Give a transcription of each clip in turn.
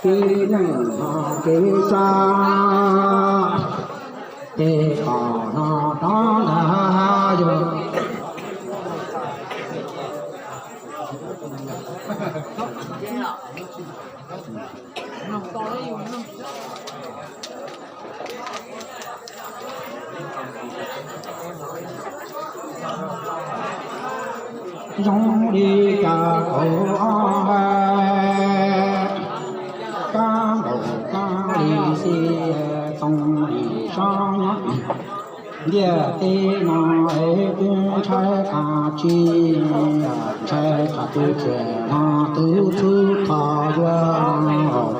Kev neeg ho kev tsa, tej qhov no rov ntag yog. Zoo li cas kauv ob ha, kab npaum kab li xij, Txoov Lis Sab nyob ntiaj teb no es twb ntshai qhov tsi, ntshai qhov twg tseem no twb txhub qhov yuav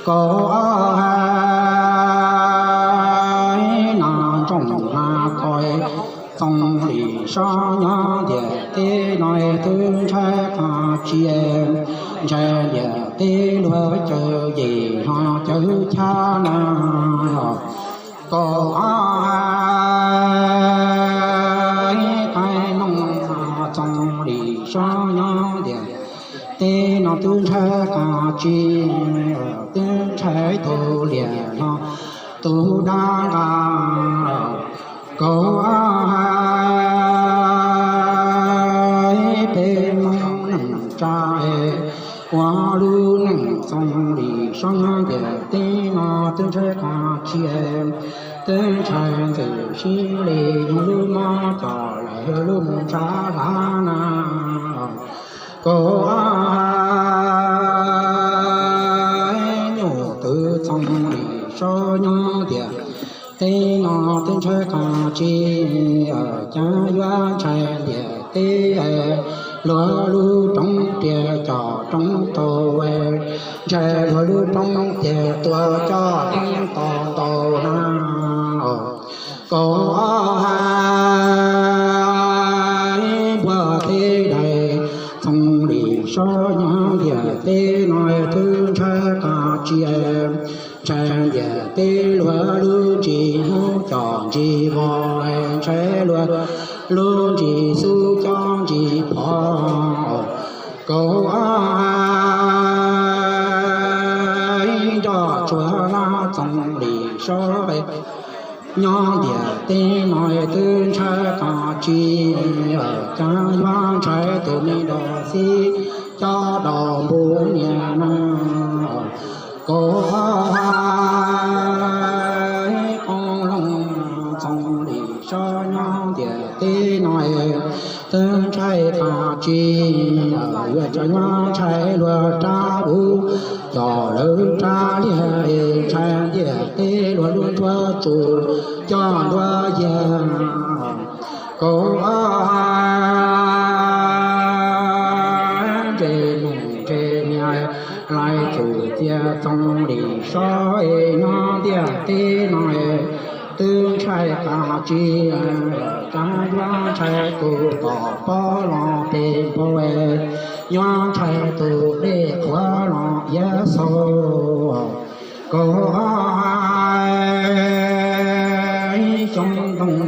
kauv ob ha. Nas ntsoov nas koj, Txoov Lis Sab nyob ntiaj teb no twb ntshai qhov tsi, ntshai ntiaj teb luag cawv yim hlo cawv chab na. Kauv ob ha, Txoov Lis Sab nyob ntiaj teb no twb ntshai qhov tsi, twb ntshai tus liam hlo tus dab nqa. Kauv ob ha, peb Hmoob neej tsa, ua lub neej Txoov Lis Sab nyob ntiaj teb no twb ntshai qhov tsi, twb ntshai ntxwv sib li, yog lub mob coj lawv lub mus ntshav hlav na. Kauv ob ha, nyuj twm Txoov Lis Sab nyob ntiaj teb no twb ntshai qhov tsi, cas yuav ntshai ntiaj teb luag lub roob riam coj roob tau, ntshai luag lub roob riam tuaj coj roob tau ntau na. Kauv ob ha, npuaj teb dais Txoov Lis Sab nyob ntiaj teb no twb ntshai qhov tsi, ntshai ntiaj teb luag lub ntsis hnub coj ntsis vog, ntshai luag lub ntsis xub coj ntsis phom. Kauv ob ha, nroj tsuag na Txoov Lis Sab nyob ntiaj teb no twb ntshai qhov tsi, cas yuav ntshai tus me dab xib coj rau npus niam na. Kauv ob ha, qoob loo Txoov Lis Sab nyob ntiaj teb no twb ntshai qhov tsi, yuav cas yuav ntshai luag rab vuv coj lawv rab liag, ntshai ntiaj teb luag lub nruab tsuj coj nruab yag. Kauv ob ha, ntsej muag ntsej niag lais txum txias Txoov Lis Sab nyob ntiaj teb no twb ntshai qhov tsi, cas yuav ntshai tus tom pob los pes npau, yuav ntshai tus dej qhuav los iav xau. Kauv ob ha, xyoob ntoo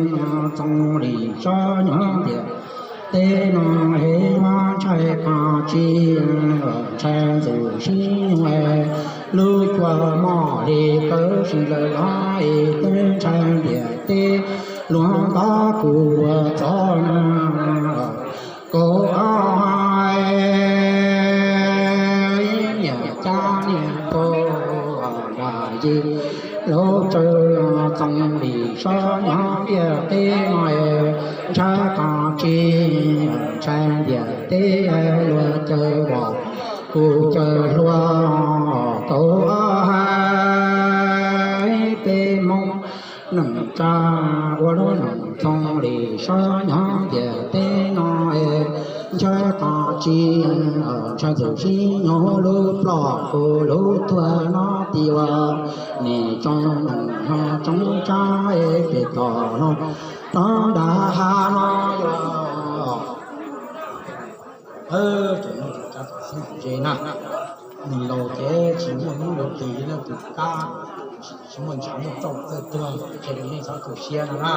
Txoov Lis Sab nyob ntiaj teb no es yuav ntshai qhov tsi, ntshai ntxwv sib nyuj, lub cua moj li kawg sib lawm los es twb ntshai ntiaj teb luag ntaub kuv ua txov na. Kauv ob ha, niam cab niam pog, nram yim lub tsawg Txoov Lis Sab nyob ntiaj teb no ntshai qhov tsi, ntshai ntiaj teb luag caw vos kuv caw hlua. Kauv ob ha, peb Hmoob neej tsa ua lub neej Txoov Lis Sab nyob ntiaj teb no ntshai qhov tsi, ntshai ntxwv sib nyuj lub ploj kuv lub tuag no tiag. Nim tsoom neej ho tsoom tsab pem toj no rov nram hav no yog. Tsoom neej tsa txom sib ze na. Nws laus ces tsis muaj hnub yuav tis li leej twg kab, tsis muaj ntsa muaj rauj txawj tuag, ces nej txhob tu siab no na,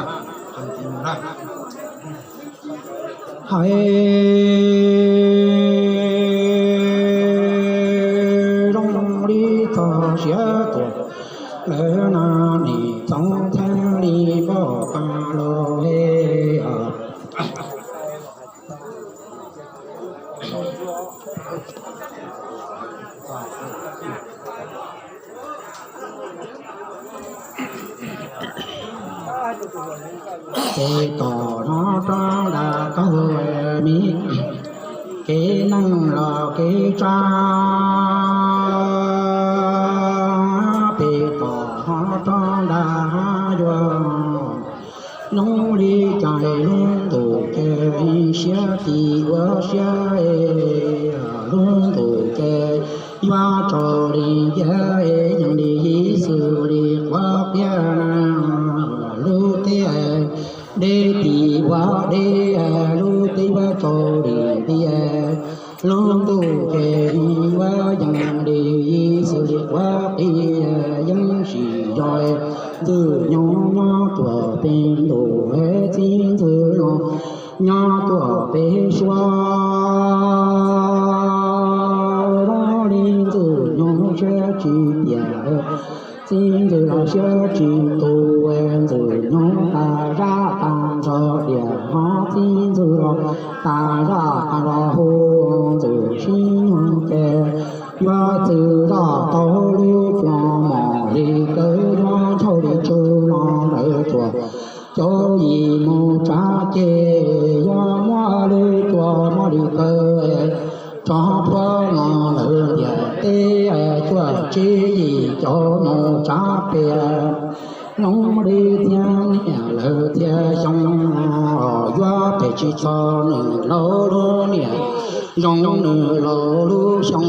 tus ntxiv mus na. Hais zoo li txog siav tuam, lawv no nim txoov txheeb li npoj qab los he os. Ces tom no rov nram taug me kev neej los kev tsab, pem tom no rov nram yuav nyob li cas lub ntuj ces siab tis ua siab, lub ntuj ces yuav raug li nciab, yeej li xws li qhuav qhia na, lub tiaj deb tis ua deb, lub teb yuav raug li ntiaj, lub ntuj ces yuav yeej li xws li qhuav qhia, yeej tsis yog Ntxwg Nyoog nyob tuaj pem ntuj, txiv Ntxwg los nyob tuaj pem suab, li Ntxwg Nyoog siab tsis tiag, txiv Ntxwg los siab tsis tu, Ntxwg Nyoog tas zaj tas zog diam hov, txiv Ntxwg los tas zaj tas zog hu, Ntxwg Sib Nyoog ces yuav txwm zoj tau lub cua mos li kaw, yuav nrhau li tsw los lawv tuam cov yim mus tsav ces yuav muab lub cua mos li kaw rov puag los lawv ntiaj teb, cuaj tsib yim cov mus tsav pem, zoo li thiab niam lawv thiab xyoo, yuav pem tsis txog nws laus lub niam, zoo nws laus lub xyoo,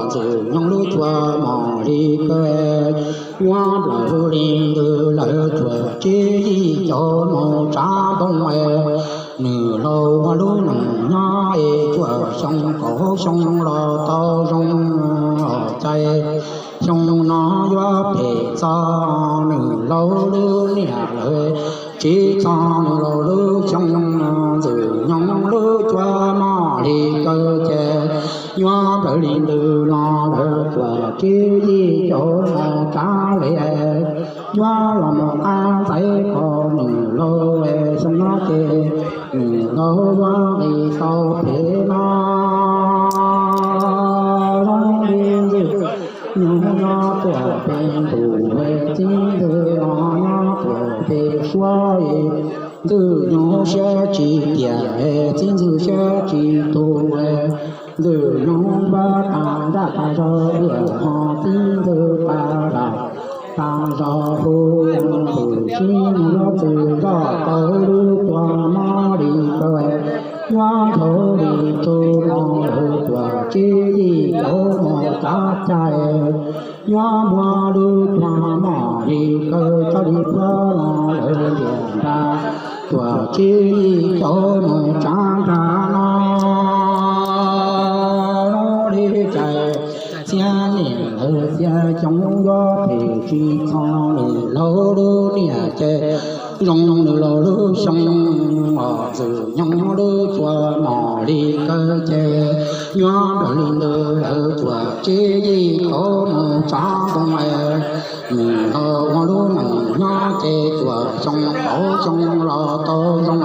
Ntxwg Nyoog lub cua mos li kaw, yuav nplawm li ntws lawv cuaj tsib yim cov mus tsav npoo, nws laus ua lub neej nyob es cuaj xyoo kaum xyoo los tau zoo, cas xyoo no yuav pem txog nws laus lub niam lawm, tsis txog nws laus lub xyoo, Ntxwg Nyoog lub cua mos li kaw ces yuav nplawm li ntws los lawv cuaj tsib yim cov mus tsav li, yuav los mus qab ntxaiv kom nws laus, xyoo no ces nws laus yuav nqis tau pem no, zoo li Ntxwg Nyoog nyob tuaj pem ntuj, txiv Ntxwg los nyob tuaj pem suab, Ntxwg Nyoog siab tsis tiag, txiv Ntxwg siab tsis tu, Ntxwg Nyoog npaj tas zaj tas zog diam hov, txiv Ntxwg tas zaj tas zog hu, Ntxwg Sib Nyoog yuav txwm zoj tau lub cua mos li kaw, yuav nrhau li tsw los lawv cuaj tsib yim cov mus tsav cai, yuav muab lub cua mos li kaw tso li puag los lawv ntiaj nrag, cuaj tsib yim cov mus tsav nrag no, zoo li cas txhiab niam lawv thiab xyoo, yuav pem tsis txog nws laus lub niam ces zoo nws laus lub xyoo, Ntxwg Nyoog lub cua mos li kaw ces yuav nplawm li ntws lawv cuaj tsib yim cov mus tsav npoo, nws laus ua lub neej nyob ces cuaj xyoo kaum xyoo los tau zoo,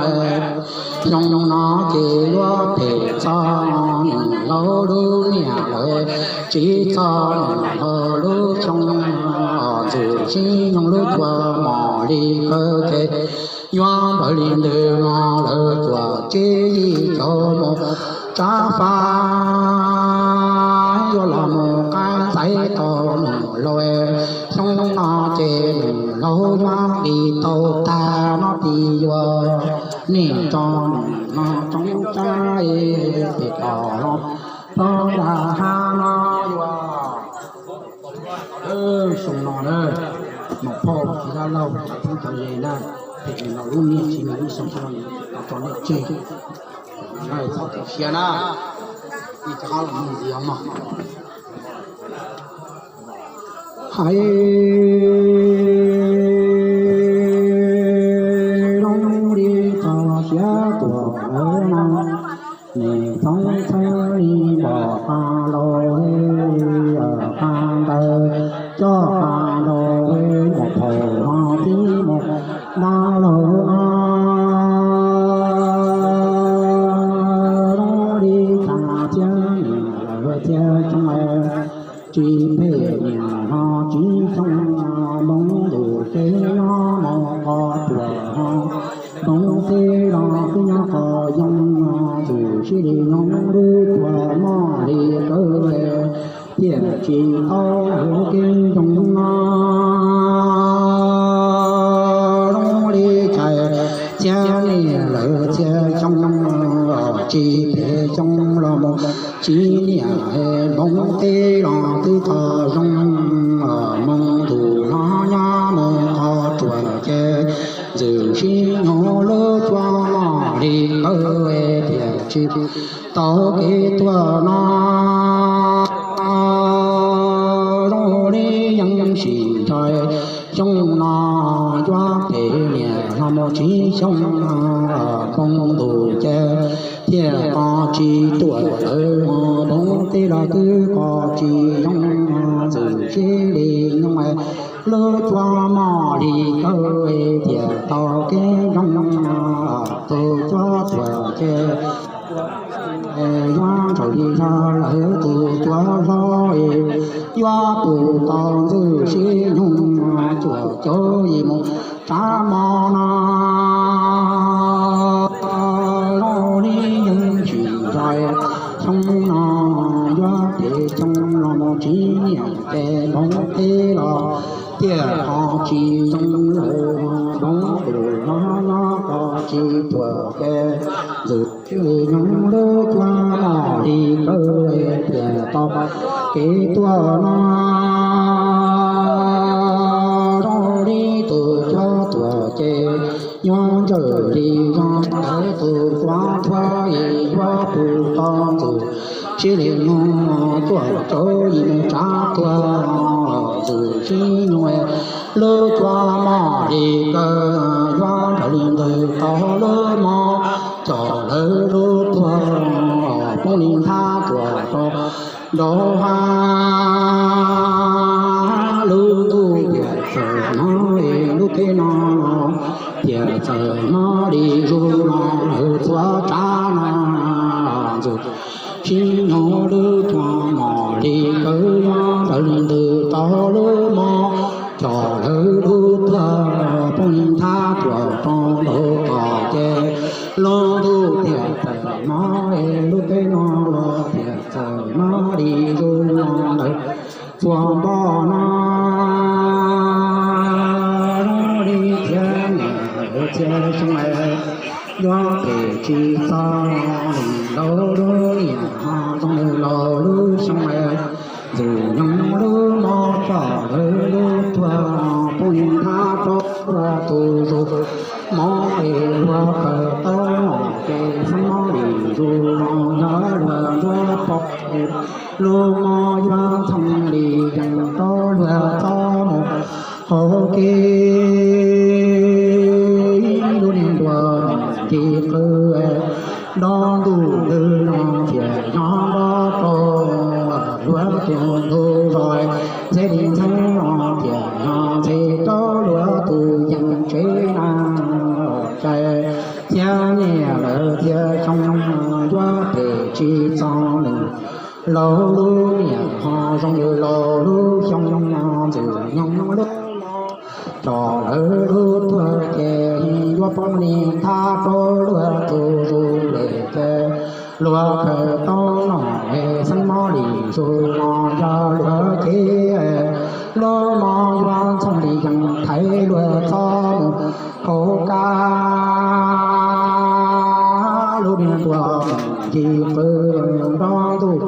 xyoo no ces yuav pem txog nws laus lub niam lawm, tsis txog nws laus lub xyoo, Ntxwg Sib Nyoog lub cua mos li kaw ces yuav nplawm li ntws los lawv cuaj tsib yim cov mus tsav fab, yuav los mus qab ntxaiv tau nws laus, xyoo no ces nws laus yuav nqis tau tag no, tis yuav nim tso nws no tsoob tsab pem tom no, tau nram hav no yuav. Xyoo no na, nom phauj txiv dab laug cov phooj cov ywg na, pem nws laus lub niam txiv nws lub xyoo no, tau tso nej tseg, txhob tu siab na, nej rov qab los mus ntxiv mog. Zoo li txog siav tuam lawv no, nim txheeb txheeb li npom qab laug, qab ntawd coj qab laug mus thaum no tib mus dab laug no. Zoo li txog siav niam lawv txia xyoo, tsis phem niam no tsis xyoo, Hmoob ntuj teb nyob mus qhov ruam no, Hmoob teb los twb nyob qhov zoo, ntxwm sib li nyob lub tuag mog li kawg, thiaj tsis tau ua kev zoo no. Zoo li txog siav niam lawv txia xyoo, tsis phem xyoo los mus tsis niam, Hmoob teb los twb qhov zoo, Hmoob ntuj no nyob mus qhov ruam ces ntxwm sib nyob lub tuag mog li kawg, thiaj tsis tau kev tuag no. Zoo li yeej tsis ntshai, xyoo no yuav phem niam los mus tsis xyoo, Hmoob ntuj ces thiaj qhov tsis tuam lawv, Hmoob teb los twb qhov tsis zoo, ntxwm sib li nyob lub tuag mog li kawg, thiaj tau kev zoo, tus tuag tuam ces yuav ntshaum li zog lawv tus tuag hlob, yuav pum tau ntxwm sib nyoog cuaj caum yim mus tsa mo no. Zoo li yeej tsis ntshai, xyoo no yuav phem xyoo los mus tsis niam ces Hmoob teb los thiaj qhov tsis zoo lawm, Hmoob ntuj no nyob qhov tsis tuam ces ntxwm sib li nyob lub tuag mog li kawg, thiaj tau kev tuag no. Zoo li tus tuag tuam ces yuav ntshaum li zog lawv tus tuag hlob, yuav pum tau ntxwm sib li nyoog cuaj caum yim mus tsa tuag, ntxwm sib nyoog lub tuag mog li kawg, yuav ntshaum li ntawd tau lub mog, coj lawv lub tuag poob li nthab tuaj rau nraud hab. Lub ntuj thiaj txawm hmo, lub teb no thiaj txawm hmo li zuj no, lawv txhua tsav no ntxwm sib nyoog lub tuag mog li kawg, yuav ntshaum li ntawd tau lub mog, coj lawv lub tuag poob li nthab tuaj rau nraud tod ces lub ntuj thiaj txawm hmo, lub teb no los thiaj txawm hmo li zuj no, lawv txhua npoj no zoo li txhiab niam lawv txhia xyoo, yuav phem tsis txog nws laus lub niam ho zoo nws laus lub xyoo, ntxwm nyoog lub mog coj lawv lub tuag poob li nthab rau luag tus zus, mob es luag khaws tau nom ces xeeb mob li zus los yog luag nruab pom, lub mob yuav ntxhoo li yees rau luag txhob mus hauv kev, lub niag nruas ci qw nrov ntuj ntws no thiaj nyob nrov rau luag tus ntug zos, ntxhe li ntxheeb no thiaj nyob ntxhe rau luag tus yees tsev na. Ces txhiab niam lawv txhia xyoo, yuav phem tsis txog nws laus lub niam ho zoo nws laus lub xyoo, ntxwm nyoog lub mog coj lawv lub tuag ces yuav poob li nthab rau luag tus zus lawm ces luag khaws tau nom es xeeb mob li zus los yog luag ces lub mob yuav ntxhoo li yees thaiv luag txhob mus hauv kev, lub niag nruas ci qw nrov ntuj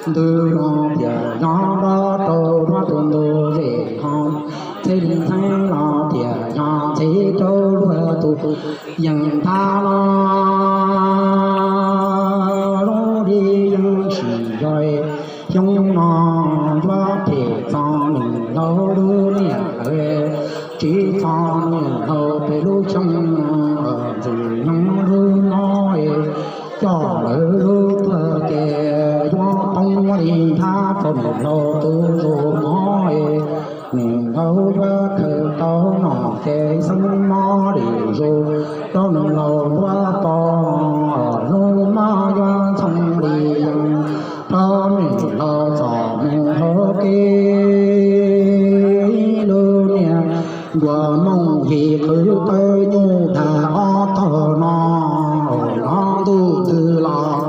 ntws no thiaj nyob nrov rau luag tus ntug zes ho, ntxhe li ntxheeb no thiaj nyob ntxhe rau luag tus yees nthab no. Zoo li yeej tsis ntshai, xyoo no yuav phem txog nws laus Tsis txog nws laus peb lub xyoo, ntxwg nyoog lub mob coj lawv lub tuag ces yuav poob li nthab rau nws laus tus zus mob. Nws laus yuav khaws tau nom ces xeeb mob li zus rau nws laus nruab pog, lub mob yuav ntxhoo li yees rau nws laus txom mus hauv kev. Lub niag ntuas mooj yim qhwv tawb nyuj dag ob tog no, nov ntuj twg los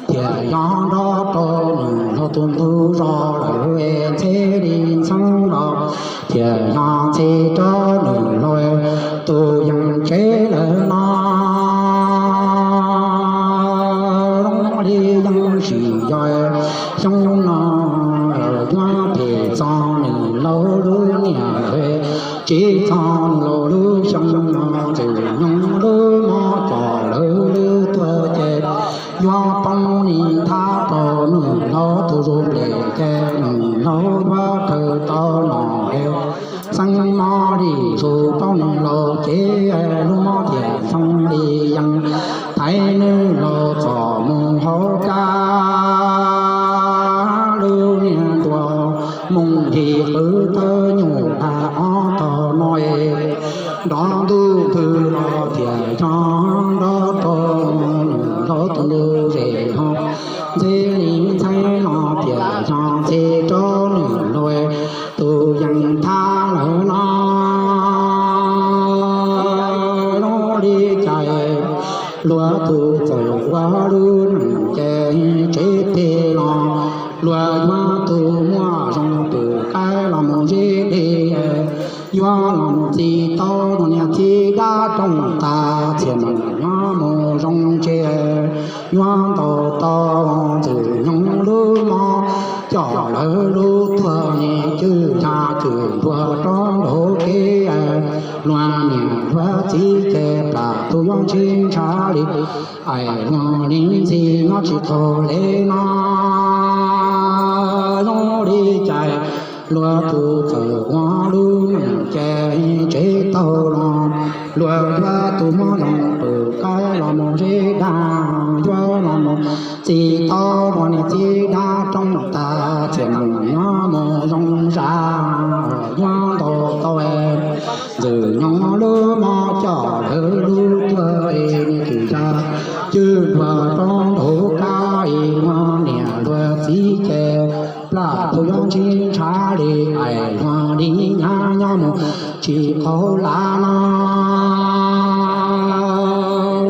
thiaj yog nrov rau nws laus tus ntug zos lawm, ntxhe li ntxheeb los thiaj yog ntxhe rau nws laus tus yees tsev lawm no. Zoo li yeej tsis yog xyoo no yuav phem txog nws laus lub niag lawm, tsis txog nws laus lub xyoo no ntxwg nyoog lub mob coj lawv lub tuag ces yuav poob li nthab rau nws laus tus zus nplej ces nws laus yuav khaws tau nom es xeeb mob li zus rau nws laus ces lub mob thiaj ntxhoo li yees thaiv nws laus txom mus hauv kab. Lub niag ntuas mooj yim qhwv tawb nyuj dag ob tog no, nrov ntuj twg los thiaj yog nrov rau nws laus tus ntug zes ho, ntxhe li ntxheeb los thiaj yog ntxhe rau nws laus tus yees thab lawm no. Zoo li cas luag tus txawm ua lub neej ces tsev peg los luag yuav tus muaj zoo pwm qaib los mus zeb dej, yuav los mus txi tau rau niag txiv dab rooj tag txhiaj meem nyob mus zoo tse. Yuav ntaus tau ntxwg nyoog lub mob coj lawv lub tuag ne cwj yag cwj ntuag rau nraum kev. Luag niam luag txiv ces plam tus yuav ntsib ntshav li aim luag li ntxhi nyob tsis qaug le no. Zoo li cas luag tus txawm ua lub neej ces tsev taug los luag yuav tus muaj zoo pwm qaib los mus zeb daj, yuav los mus txi tau rau niag txiv dab rooj tag txhiaj meem nyob mus zoo zam. Yuav ntaus tau ntxwg nyoog lub mob coj lawv lub tuag ne cwj yag cwj ntuag rau nraum kab. Luag niam luag txiv ces plam tus yuav ntsib ntshav li aim luag li nyab nyob mus tsis qaug la no.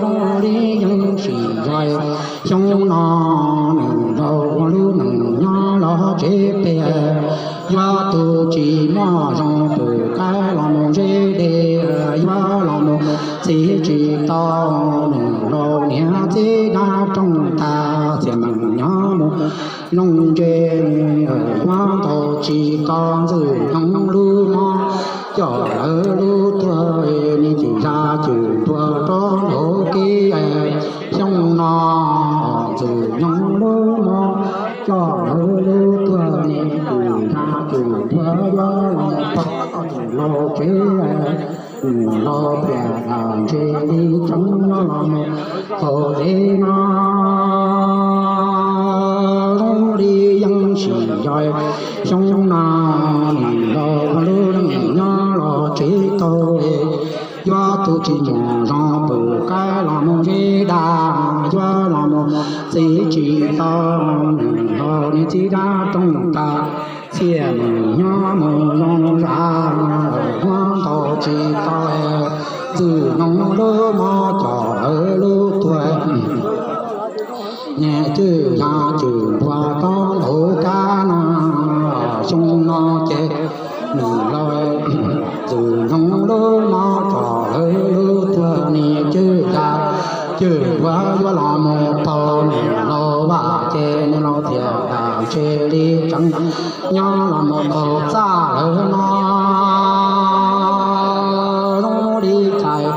Zoo li yeej tsis yog xyoo no nws laus ua lub neej nyob los tsev peg, yuav tus tsis muaj zoo pwm qaib los mus zeb dej, yuav los mus txi tsis tau nws laus niag txiv dab rooj tag txhiaj meem nyob mus zoo tse. Yuav ntaus tsis tau ntxwg nyoog lub mob coj lawv lub tuag ne cwj yag cwj ntuag rau nraum kev. Xyoo no ntxwg nyoog lub mob coj lawv lub tuag ne cwj yag cwj ntuag yuav los pab nws laus tsev, nws laus tias ntshe li tseeb nyob los mus qaug le no. Zoo li yeej tsis yog xyoo no nws laus ua lub neej nyob los tsev taug, yuav tus tsis muaj zoo pwm qaib los mus zeb daj, yuav los mus txi tsis tau nws laus niag txiv dab rooj tag txhiaj meem nyob mus zoo zam. Yuav ntaus tsis tau ntxwg nyoog lub mob coj lawv lub tuag ne cwj yag cwj ntuag rau nraum kab no. Xyoo no ces nws laus ntxwg nyoog lub mob coj lawv lub tuag ne cwj yag cwj ntuag yuav los mus tau nws laus vaj ces nws laus tias ntshe li tseeb nyob los mus qaug txaj lawm no. Zoo li cas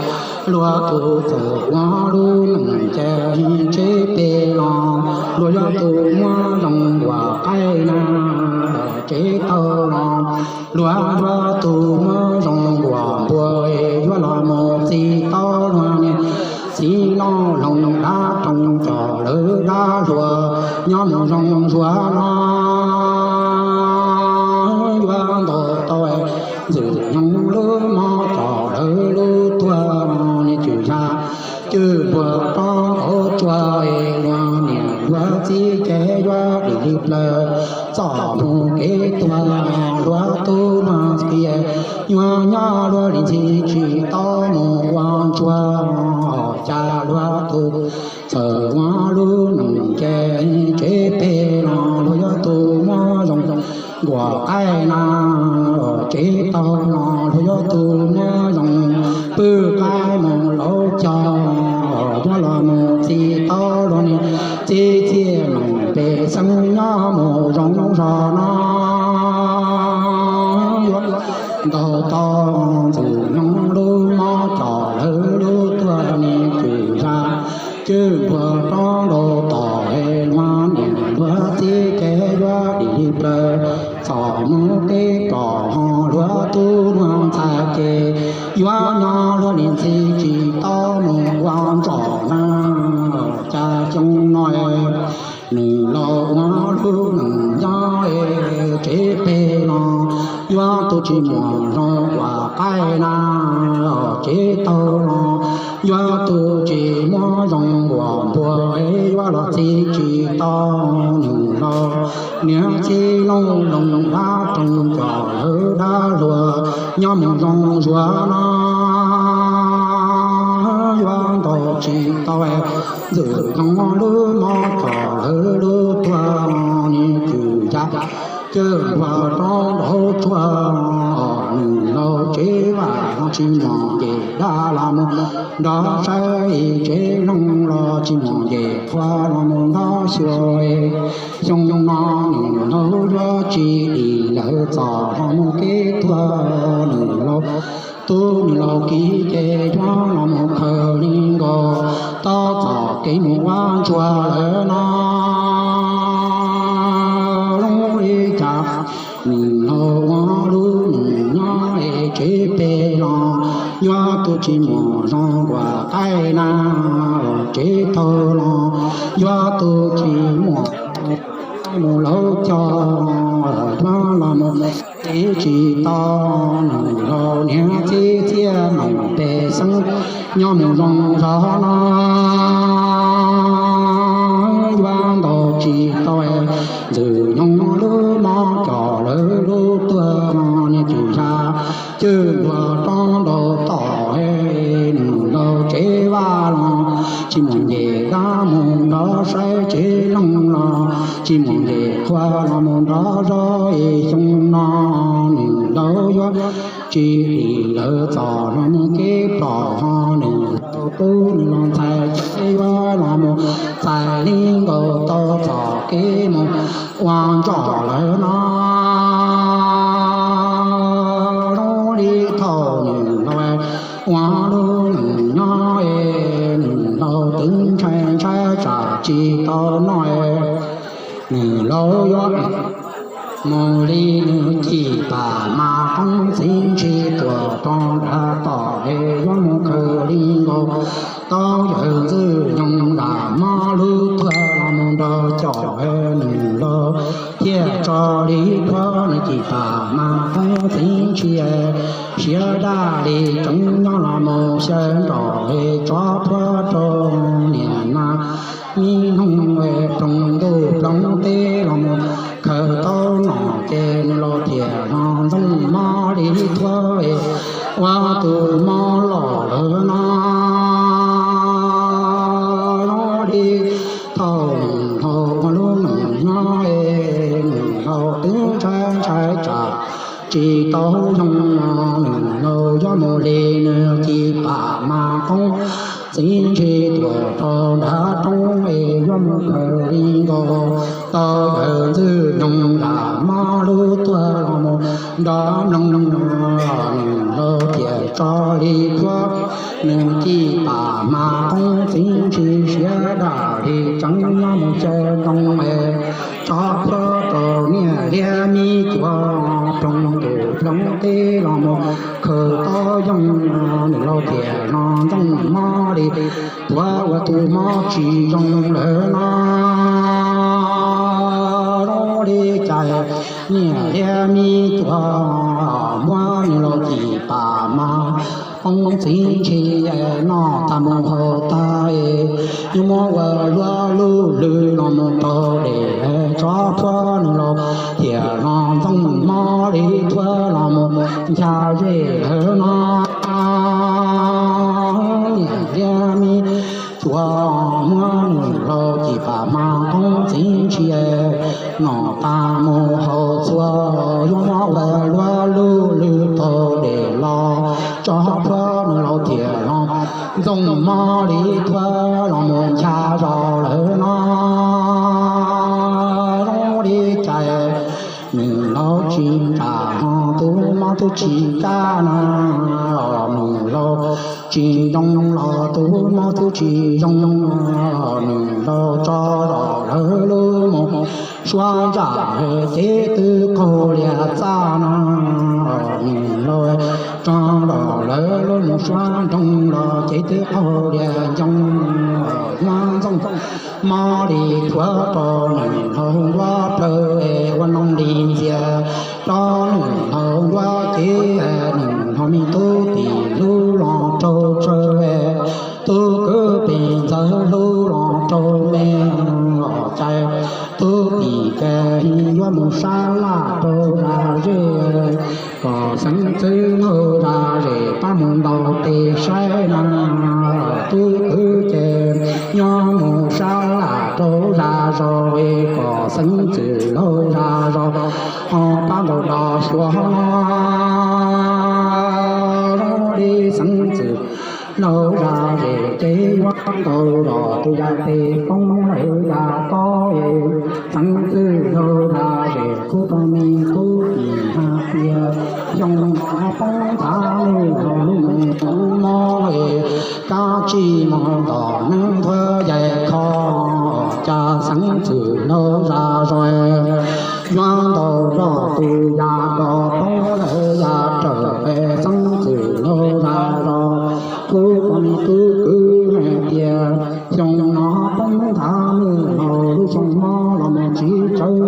luag tus txawm ua lub neej ces tsev peg los luag yuav tus muaj zoo npuas qaib na, tsev taug los luag yuav tus muaj zoo npuas dab hluas nyob mus zoo zuav no, yuav ntaus tau ntxwg nyoog lub mob coj lawv lub tuag, niag cwm ya cwj npuag roob hauv tsua, luag niam luag txiv ces yuav dim li plaws, txoj mus kev tuag luag tub luag ntxhais, yuav nyob luag li ntxhi tsis tau mus ua ntsuag, cas luag tus txawm ua lub neej ces tsev pem los luag yuav tus muab zoo, nkuaj qaib na tsev taug los luag yuav tus muab zoo, pw qaib mus laub cog, yuav los mus txi tau luag niam txiv txiaj meem pej xeem nyob mus zoo zog no, yuav ntaus tau ntxwg nyoog lub mob coj lawv lub tuag, niag cwm ya cwj npuag roob hauv tom, luag niam luag txiv ces yuav dim li plaws, txoj mus kev tuag luag tub luag ntxhais ces yuav nyob luag li ntxhi tsis tau mus ua ntsuag na, cas xyoo no nws los ua lub neej nyob tsev pem los yuav tus tsis muaj zoo, nkuaj qaib na tsev taug los yuav tus tsis muaj zoo, nkuaj npua yuav los txi tsis tau, nws los niam txiv lub loog vaj roog coj lawv dab hluas nyob mus zoo zuav no, yuav ntaus tsis tau ntxwg nyoog lub mob coj lawv lub tuag, niag cwm ya cwj npuag roob hauv tsua, nws laus tsev vaj los tsis muaj ncej dab los mus nrov saib, tsev loog los tsis muaj ncej qhua los mus nrov xyuas, xyoo no nws laus yuav tsis dim lawv txoj los mus kev tuag, nws laus tub nws laus kiv ces yuav los mus khaws li nkaus tau txoj kev mus ua ntsuag lawm no, zoo li cas nws laus ua lub neej nyob tsev pem los yuav tus tsis muaj zoo, nkuaj qaib na tsev taug los yuav tus tsis muaj mus laub cog, yuav los mus txi tsis tau, nws laus niam txiv txiaj meem pej xeem nyob mus zoo zog no, yuav ntaus tsis tau ntxwg nyoog lub mob coj lawv lub tuag, niag cwm ya cwj npuag roob hauv tom, nws laus tsev vaj los tsis muaj ncej dab mus nrov saib, tsev loog los tsis muaj ncej qhua los mus nrov zog, xyoo no nws laus yuav tsis dim lawv txoj los mus kev pom, nws laus tub nws laus ntxhais ces yuav los mus txais li nkaus tau txoj kev mus ua ntsuag lawm no, zoo li thaum nws laus ua lub neej nyob, nws laus twb ntshai ntshai tsam tsis tau noj, nws laus yuav mus li nws cim pam mas qoob txiv ntshis tuam rau nram tom, yuav mus khaws li nkaus tau yawg ntxwg nyoog nram mob lub tuag los mus nrog caum, nws laus thiaj tso li thuab, nws cim pam mas qoob txiv ntshis siav daj li tseev nyob los mus xyaw nrom, tsov plhuav rau niam no. Ib hnub roos ntuj ploov teb los mus khaws tau nom ces nws laus thiaj los ntxooj mob li thuab, ua tus mob loj lawm no, zoo li thaum nws laus ua lub neej nyob, nws laus twb ntshai ntshai tsam tsis tau zoo, nws laus yuav mus li nws cim pam mas qoob txiv ntshis tuam rau nram roob, yuav mus khaws li nkaus tau yawg ntxwg nyoog nram mob lub tuag los mus nrog mloog, nws laus thiaj tso li thuab, nws cim pam mas qoob txiv ntshis siav daj li tseev nyob mus xyaw nroo, tsov plhuav rau niam liab mi cuav, roos ntuj ploov teb los mus khaws tau yoog, nws laus thiaj los ntxooj mob li thuab, ua tus mob tsis zoo lawm no, Niam liab me cuam muab nws laus cim pam mas poob txiv ntshis, noj tag mus haus tag, yuav muab ua luab lub lwg los mus rau dej, tsov phuab nws laus thiaj los ntxooj mob li thuab los mus ncha zej lawm no. Niam liab me cuam muab nws laus cim pam mas poob txiv ntshis, noj tag mus haus txhua, yuav muab ua luab lub lwg rau dej los tsov phuab nws laus thiaj los ntxooj mob li thuab los mus ncha zos lawm no. Zoo li cas nws laus tsis nram ho tus mob twb tsis kab na, nws laus tsis zoo los tus mob twb tsis zoo, nws laus tso zos lawm lub mus suab ntsaj ces twb qaug lias txaj na, nws laus tso zos lawm lub mus suab nroog los ces twb qaug lias ncoo, muab ntxooj mob li thuab rau nws laus nruab plawv, ua noog li ntxias rau nws laus nruab cev, nws laus me tub tim hlub los raug tsawv, tub kwv pem ntxawg hlub los raug me, cais tub tim ces yuav mus sab laj rau zaj zej, kom xeev txwv laug zaj zej pab mus ntaus tes saib na. Tub kwv ces nyob mus sab laj rau zaj zos, kom xeev txwv laug zaj zos ho pab ntaus dos xyuas no. Zoo li xeev txwv laug zaj zej ces yuav ntaus dos tus yaj tes poob lawm yaj tob, xeev txwv laug zaj zej kuj rau me tub tim hais tias xyoo no poob thav lub mus mob, kab tsij mus ntom neeb thuab yaig kho, cas xeev txwv laug zaj zos yuav ntaus zoj tus yaj dos poob lawm yaj rawm, xeev txwv laug zaj zos kuj rau me tub kwv hais tias xyoo no poob thav lub mus lub xyoo mob los mus tsis tsawg,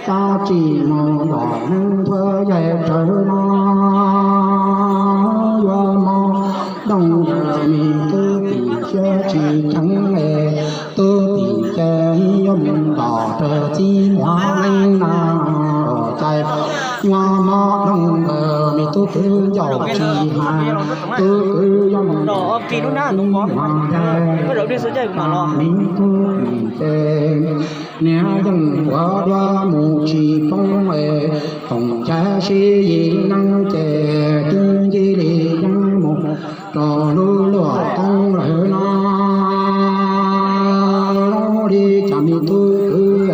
kab tsij mus ntom neeb thuab yaig rawm no, yuav mob dooj ntawm me tub tim siab tsis kheev, tub tim ces yuav mus ntom raws txiv muam neeb na, cas yuav mob dooj ntawm me tub kwv ncauj tsis hais, tub kwv yuav mus ntom raws txiv muam ntag, me tub tim ces niam yeej ua dua mus tsis poob, toom ncav sib yim neeb ces twb ncig li yeeb mus rau lub luaj toob lawm no. Zoo li cas me tub kwv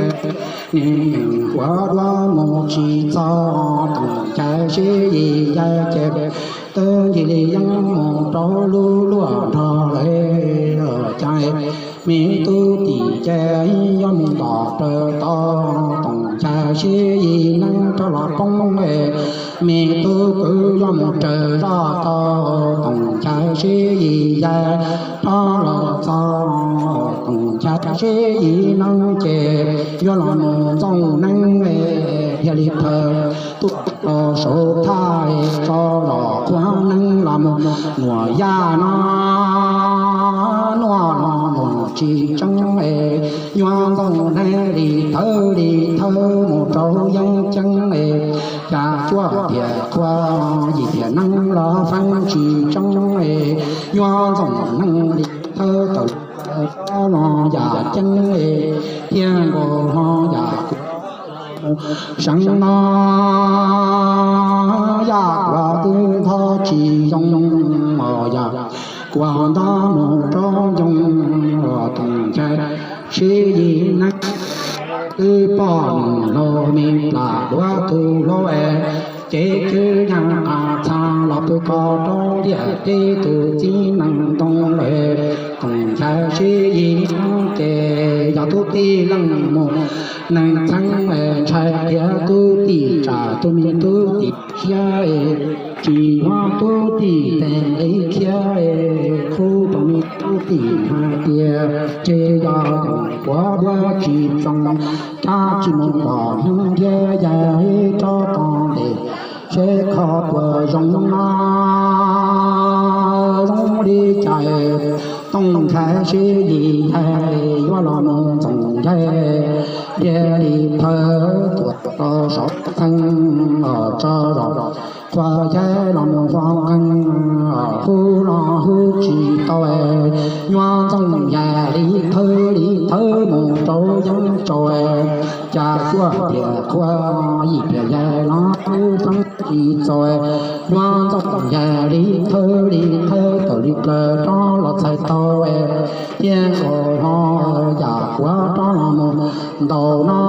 niam yeej ua dua mus tsis txog, toom ncav sib yim yaig ces twb ncig li yeeb mus rau lub luaj nrog lawm, cas me tub tim ces yuav mus ntom raws tod, toom ncav sib yim neeb rov los poob, me tub kwv yuav mus raws zoj tod, toom ncav sib yim yaig rov los txog, toom ncav sib yim neeb ces yuav los mus ntxooj neeb, thiaj li thawj tub rau saum thaj tso los qhuav neeb los mus nuam yaj no, nuam los nuam tsis tseeb, yuav ntxooj neeb li thawj li thawj mus rau yeeb ceeb, cas cuaj tiam qhua yim tiam neeb los feeb tsis tseeb, yuav ntxooj neeb li thawj tawm los yam ceeb, thiab nkaus los yam seev no, yaj kuas twb ntho tsis zoo, yaj kuas nto mus rau ncoo, toom ncav sib yim neeb twb pom nws laus me plam duav tus hlub, ces kwv yees qas txha Yog tub koj rau ntiaj teb tus txiv neej ntoo lawm, koom nchai sib yig ces yog tub tij leej muam neej txheeb, ntshai qhia tub tij tsam tus me tub tij siab, tsis muab tub tij tes nqi khiav, qhuab rau me tub tij hais tias, ces yog quav duab tsis txoos, kab tsis mus pom hnub thiab yaig rov tau ntes, seb kho puas zoo no. Zoo li cas Tooj Nchai sib yig yaig yuav los mus ntxoov yaig, thiaj li thawb tuam rau saum txheeb, tso zog qhua yaig los mus ua nqeeg, hu los hu tsis tau, yuav ntxoov yaig li thawb li thawb mus rau yeeb tsaus, cas cuaj tiam qhua yim tiam yaig los twb txeeb tsis txaus, yuav ntxoov yaig li thawb li thawb tawm li plaws rov los txhais tau, thiaj nkaus hlo yam quav rov los mus ntaus no,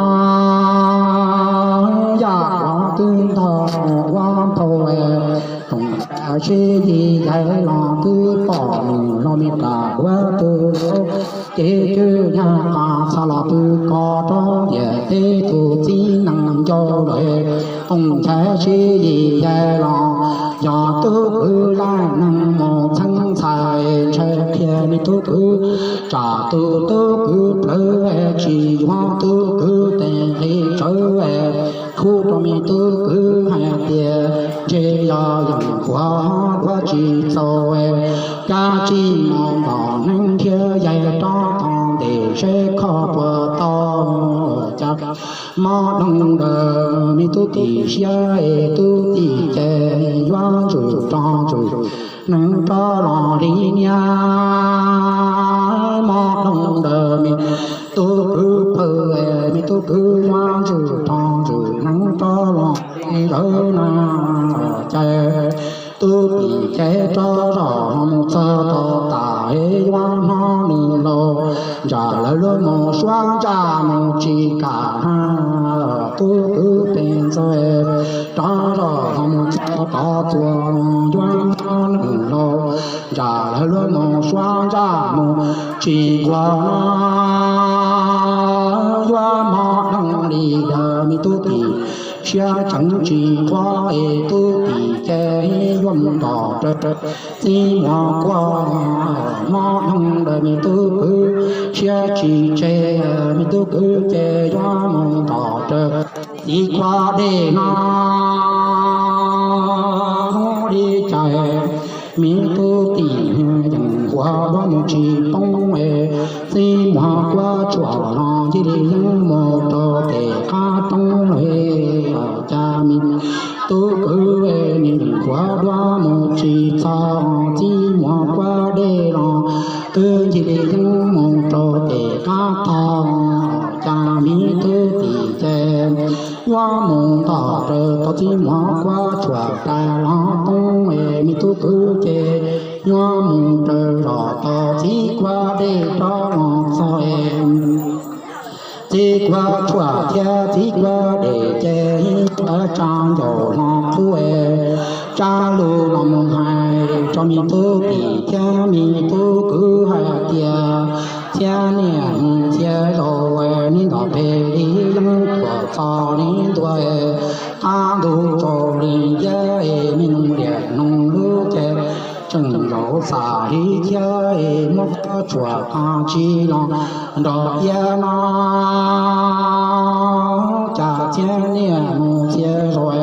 yam quav twb ntog ua npau, Tooj Nchai sib yig yaig los twb pom nws los me ram duab twg, ces twb nyaj qas txha los twb kho rau ntiaj teb tus txiv neej ncauj lawm. Tooj Nchai sib yig yaig los yog tub kwv laj neeg mus txheeb ntxhais, ntshai qhia me tub kwv tsam tus tub kwv plawv, tsis yuav tub kwv tes nqi tsawv, qhuab rau me tub kwv hais tias, ntshe yog yeej quav duab tsis txaus, kab tsis mus pom hnub thiab yaig rov tau ntes, seb kho puas tau cas mob dloog ntawm me tub tij siab, tub tij ces yuav ntsws rog ntsws hneev rov los li niab. Mob dloog ntawm me tub kwv pawg, me tub kwv yuav ntsws rog ntsws hneev rov los li ntawd na. Ces tub tij ces rov zog mus txog tau tas, yuav hnov nws laus ntsam lawv lub mus suab ntsaj mus tsis kam na. Tub kwv pes ntxaws rov zog mus txog tau txua, yuav hnov nws laus ntsam lawv lub mus suab ntsaj mus tsis nquag na. Yuav mob dloog li ntawd me tub tij siab tseem tsis nquag, es tub tij ces yuav mus ntom raws txiv muag quaj. Mob dloog ntawm me tub kwv siab tsis tseg, me tub kwv ces yuav mus ntom raws txiv quav dej no. Zoo li cas me tub tij yeej quav duab mus tsis poob, txiv muag quab tshuam los cia li yeej mus rau tes qab roob lawm. Cas me tub kwv nim quav duab mus tsis txog, txiv muag quav dej los twb cia li yeej mus rau tes qab tog. Cas me tub tij ces yuav mus ntom raws tau txiv muag quab tshuam tais los poob, me tub kwv ces yuav mus raws zog tau txiv quav dej rov los txog. Txiv quav tshuam thiab txiv quav dej ces tsa ncaus hlo qub, tsa lus los mus hais rau me tub tij thiab me tub kwv hais tias, txhiab niaj mus txhia zaus, neb ntom pem li yeeb tuam txog li ntua, qab ntug tsaus li ncab, me noog liam noog lub ces tseem zaum xam li thiab, muab quab tshuam qab tsis los nrog iab no. Cas txhiab niaj mus txhia zaus,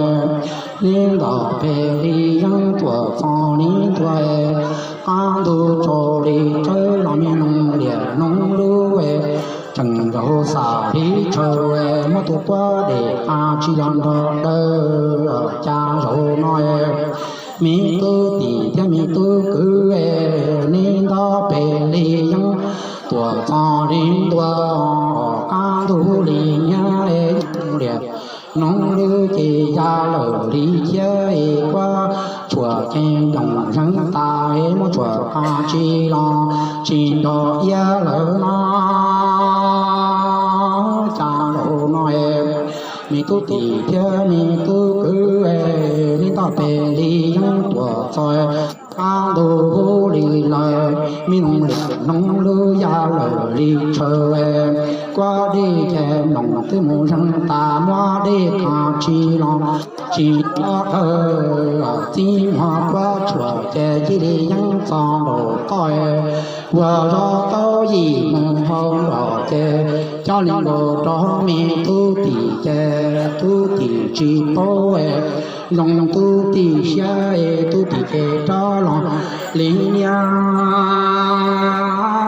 neb ntom pem li yeeb tuam txog li ntua, qab ntug tsaus li tsawv los me noog liam noog lub tseem zaum xam li tshaw, muab tus quav dej qab tsis los nrog dawb. Cas zaum no me tub tij thiab me tub kwv, neb ntom pem li yeeb tuam txog li ntua, qab ntug li nyab, noog liam noog lub ces ya lawm li thiab, quab tshuam ces ncoos zeeg tas, muab tshuam qab tsis los tsis nrog iab lawm no. Cas zaum no Me tub tim thiab me tub kwv, li ntoj pem li yeeb tuam txog, qab ntuj huv li lawm, me noog lwm noog lub ya lawm li tshaw. Kuab dej ces mloog twb mus zeeg tas, muab dej qas tsis los tsis tau dhawv. Txiv muag kuab tshuam ces cia li yeeb txog nraum toj, ua zog tau yim mus hauv nrom ces cov li nkaus rau me tub tim ces tub tim tsis paub zoo tub tim siab, tub tim ces rov los li niab.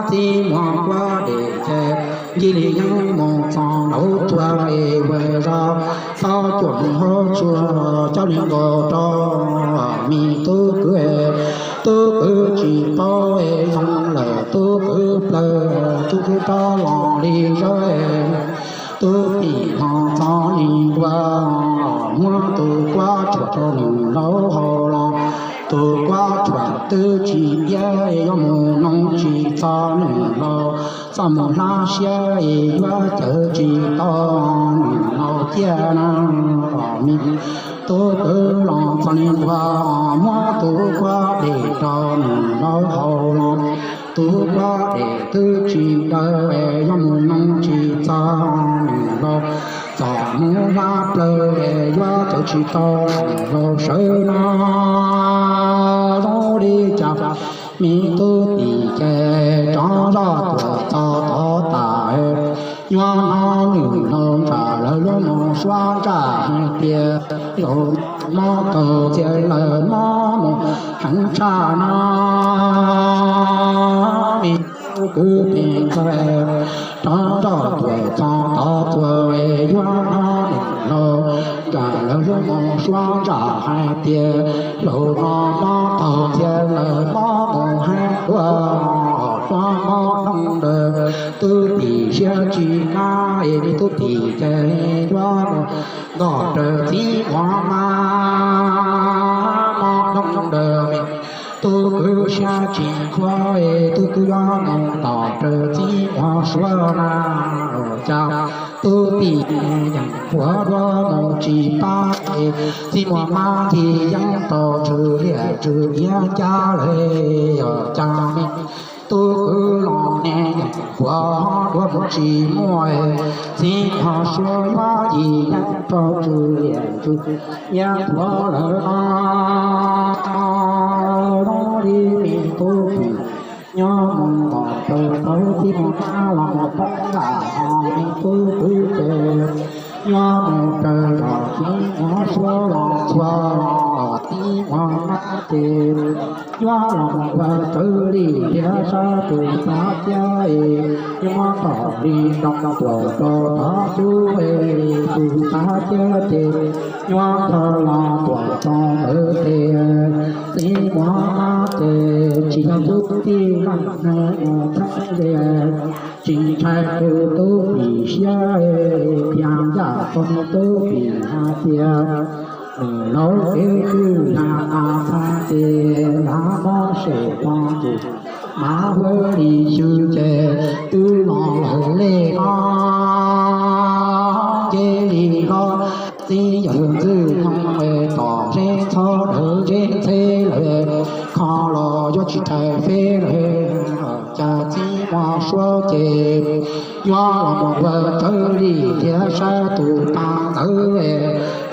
Txiv muag kuab dej ces cia li yeeb mus txog nraum tsuag, ua zog tau cuam hauv tsuag cov li nkaus rau me tub kwv. Tub kwv tsis paub zoo lawm, tub kwv plaws tub kwv rov los li zawv. Tub tim los txog li ntua, muab tus kuab tshuam rau nws laus haus los, tus kuab tshuam twb tsis ntiab, yuav mus noog tsis txog nws laus, txoj mus hlab siab es yuav cawv tsis tau nws laus tiag na. Me tub kwv los txog li ntua, muab tus kuab dej rau nws laus haus los, tus kuab dej twb tsis ntiab, yuav mus noog tsis txog nws laus, txoj mus hlab plaws yuav cawv tsis tau nws laus sawv no. Zoo li cas me tub tim ces rov zoj tuam txog tod tas, yuav hnov nws laus ntsam lawv lub mus suab ntsaj hais tias, zaum no mob taug txhia lawm, mob mus heev tshaj no. Me tub kwv tis ntxawg, rov zoj tuam txog tod txuas, yuav hnov nws laus ntsam lawv lub mus suab ntsaj hais tias, zaum no mob taug txhia lawm, mob mus heev dua, suab mob noog daws, tub tim siab tsis mab es me tub tim ces yuav mus nto raws txiv muag mas mob noog daws. Tub kwv siab tsis khuav, tub kwv yuav mus nto raws txiv muag suav na. Cas tub tim yeej khuav dua mus tsis pab, txiv muag mab ncig yeeb rau tsw liaj tsw iab cab lawm. Yog cas me tub kwv los ne yeej khuav dua mus tsis muaj, txiv muag suav yuav ncig yeeb rau tsw liaj tsw iab khuav lawm no. Zoo li me tub kwv nyob mus nto raws tau txiv muag mab los mus poob nram no, me tub kwv ces nyob mus raws zos txiv muag suav los txhua los txiv muag mab ces yuav los mus ua raws li tiag sab tus pab ciab es, yuav muab tom li nroo tuam rau tod cub es, tus pab ciab ces yuav kho los tuam txog ntawd ces, txiv muag mab ces tsis yog tub tij leej neeg mus txheeb ze, tsis ntshai tus tub tim siab, thiaj ncaj rau me tub tim hais tias, nws laus kev cwj yam a txhais ces lav mob sem pog tus, mas huab li xyw ces twb los lawm li no. Nce li los txiv yawg ntxwg nyoog es tom zeb txhob dhawv zeb ntxheb lawm, kho los yuav tsis raws feb lawm. Cas txiv muag suav ces yuav los mus ua raws li tiag sab tus pab ntawd,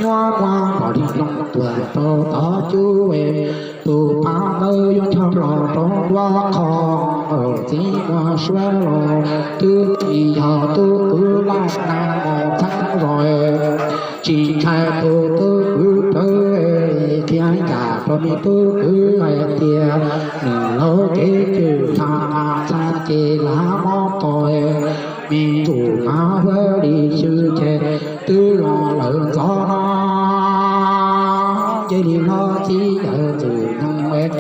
yuav muab nroo li nroo tuam rau tod cub, tus pab ntawd yuav ncho los rau nruab qhov, txiv muag suav los twb tsis yog tub kwv laj na mus txheeb zos, tsis ntshai tus tub kwv rawv, thiaj ncaj rau me tub kwv hais tias, nws laus kev cwj yam a txhais ces lav mob tau, me ntsuj mas huab li xyw ces twb los lawm ntxov no. Nce li los txiv yawg ntxwg nyoog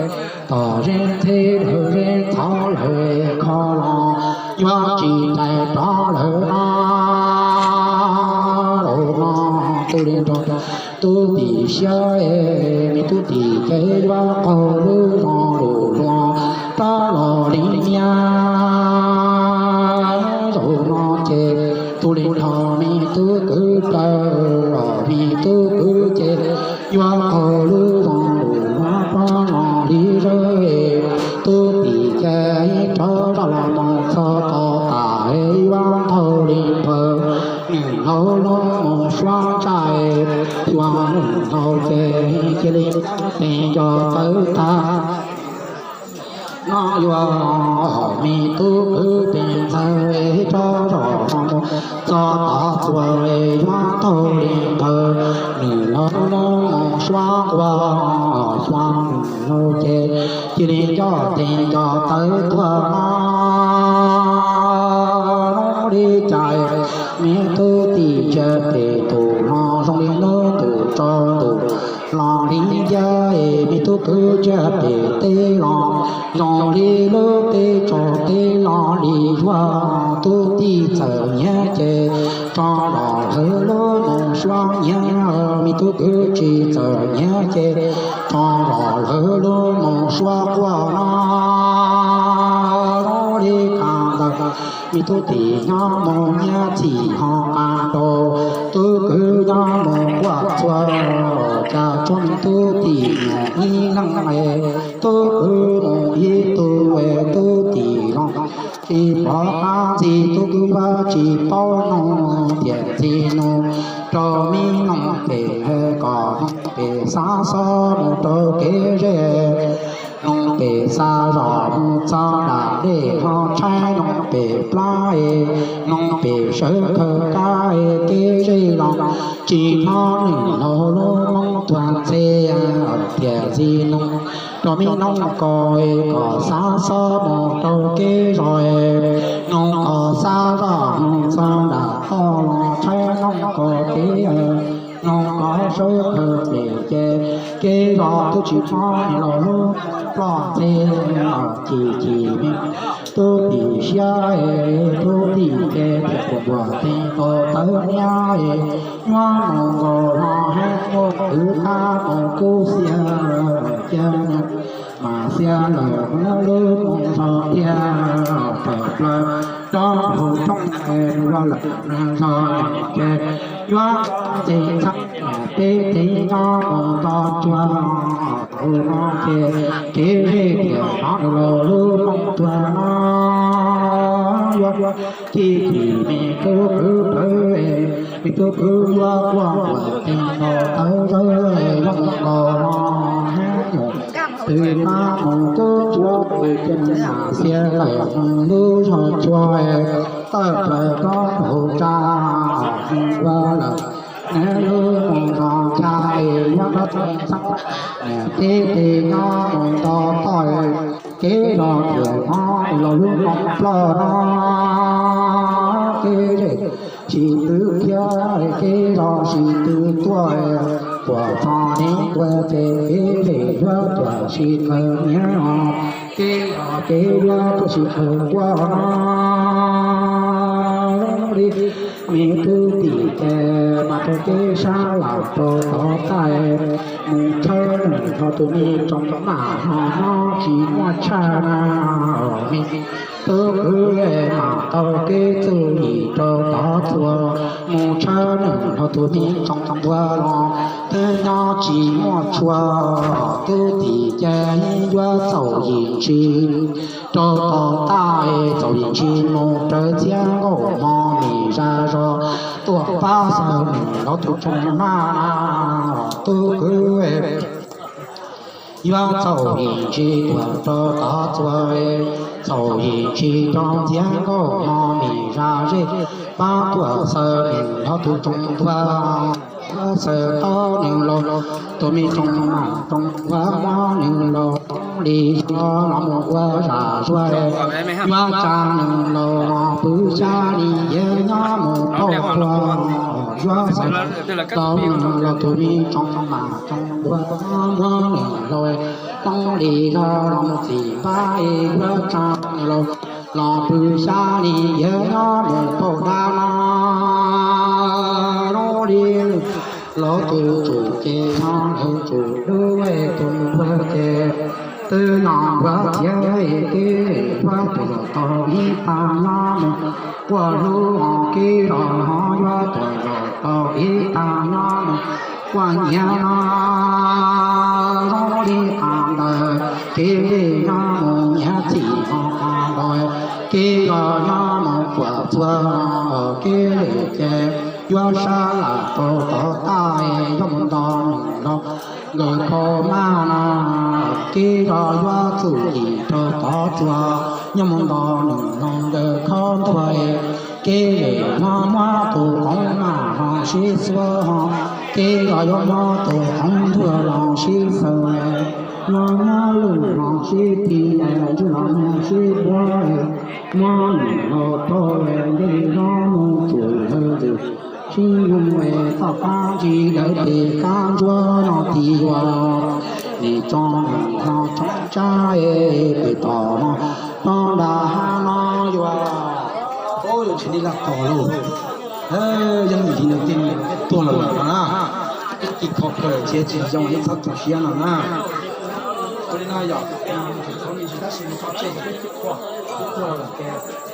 tom zeb ntxheb dhawv zeb txhob lawm, kho los yuav tsis rais rov lawm no. Zaum no tu li nrog tub tim siab, me tub tim ces yuav qaug lub zog lus luag rov los li niab. Zaum no ces tu li nrog me tub kwv plaws, me tub kwv ces yuav tau lub zoo lus muab pab zoo li zawj. Tub tim ces ib rov rau los mus txog tau tas yuav ntau li ntawd. Nws laus lub mus suav ntsaj, xyuas nws laus ces cia li tes nco tawv tag. No yuav me tub kwv pes ntxawg rov rau los mus txog tod txuas yuav ntau li ntawd. Nws laus lub mus suav nquas, xyuas nws laus ces cia li nco tes nco tawv tuag no. Zoo li cas me tub tim ntsia pem ntuj los zoo li hnub ntuj tsaus ntuj, los li ncaj es me tub kwv ntsia pem teb los zoo li lub teb tsaus teb los li zuag. Tub tim txawm nyiav ces tso los lawv lub mus suav nyiav, me tub kwv tsis txawm nyiav ces tso los lawv lub mus suav quaj no. Zoo li qas ntawd me tub tim nyob mus nyiav txhim ho qas rau, tub kwv nyob mus quaj txhua, cas tso me tub tim mus ib leeg es tub kwv mus ib tug es tub tim los tsis pom qab ntxiv, tub kwv vaj tsis paub noog tiam ntxiv noog rau me noog pem kom noog pem xav xob mus rau kev zej, noog pem xa zog mus txog nram dej ho tshaib noog pem plab es, noog pem sawv kawg kab es kev zej los tsis hnov nws laus lub moob tuag ntxhe tiam ntxiv noog rau me noog ko es kom xav xob mus rau kev zog, noog kom xa zog mus txog nram toj los tshaib noog ko kev, noog kom sawv kawg pem ces kev zog twb tsis hnov nws laus lub ploj ntxhe. Chim chim me tub tim siab es tub tim ces thiaj kuam npuas tes nkaus tawv niab es, nyob mus nkaus los heev mus kwv qab mus kub xiab, cia mas xiab lawm hnub lub mus zog thiab tawm plaws rov mus rooj es ua lawm zog ces yuav txi txhab peb txiv nyob mus nto tsuag tus no ces kev zej tias hnov nws laus lub moob tuag no yuav txi txim me tub kwv plawv, me tub kwv yuav quaj npuas tes nkaus tawv zawg zoo nkaus no heev mus twv qab mus kub tsuag ces cia mas xiab lawm hnub lub zog tsuag tawm plaws rov mus tsa mus ua lawm. Neb lub mus zog tsa es yuav rov txi txhab peb txiv nyob mus nto toj kev zog tias hnov nws laus lub moob ploj no kev zej tsis twv thiab kev zog tsis twv tuaj, puas txog neb ua ces kev zej yuav tuaj tsis kawg niab, kev zog kev yuav tuaj tsis kawg quaj no. Zoo li me tub tim ces mas rau kev sab lam rau tod txaij, mus tshawb nws nrog tus me tsoom nam ho nyob tsis muaj tshaj na. Me tub kwv mas tau kev txuj yim rau tod txhua, mus tshawb nws nrog tus me tsoom npua los twb nyob tsis muaj tshua. Tub tim ces yuav txaus yim ntsis rau tod txaij, txaus yim ntsis mus rawv txiab nkauj hmo mis zaj zog tuaj pab xaws nws laus tus tsoom nam. Tub kwv yuav txaus yim ntsis tuaj rau tod txhua, txaus yim ntsis rau txiab nkauj hmo mis zaj zej pab tuaj xaws nws laus tus tsoom npua, xaws tau nws laus tus me tsoom nam tsoom npua muab nws laus li zog los mus ua zam zuag, yuav tsa nws laus los pw xya li yawg nyob mus pauj plhuav, yuav xaws tau nws laus tus me tsoom nam tsoom npua muab nws laus li zog los mus txim pab yuav tsa nws laus los pw xya li yawg nyob mus pauj dab no. Zoo li nws laus tus tsum ces nyob nws tsum dub tus npua ces Twb yog npuav txiav kev yuav tuaj tau ib tag nyob mus, quaj hlub ho kev los ho yuav tuaj los tau ib tag nyob mus, quaj nyiav no zoo li qas ntawd kev nyob mus, nyiav txhij ho qas ntawd kev los nyob mus, quaj txhua kev ces yuav sab lam rau tod tag, yog mus nto nws los nkawd kho maj no, kev los yuav txuj ci rau tod txhua, nyob mus nto nws los nkawd kho ntuag, kev lem no muab tus qoov maj ho sib xuab ho, kev los yuav muab tus qoov ntuag los sib xaws, no muab lub los sib ti, ntswg los muab sib puab, muab nws los rau nce li no mus tus lawv tus sib nyoog toj qab ntsis lawv pem kab ntsuab no ti yuav, nim tso nws ho tsoov tsab pem tom no, toj nram hav no yuav, yuav tsis li laj tos lauj. Yog li ntawd tej tuag los lawm no na, ib txhia kho kawg lawm ces tsis zoo ib txhob tu siab no na. Ua li no yog, tab sis mus txog tseg, tuag los lawm ces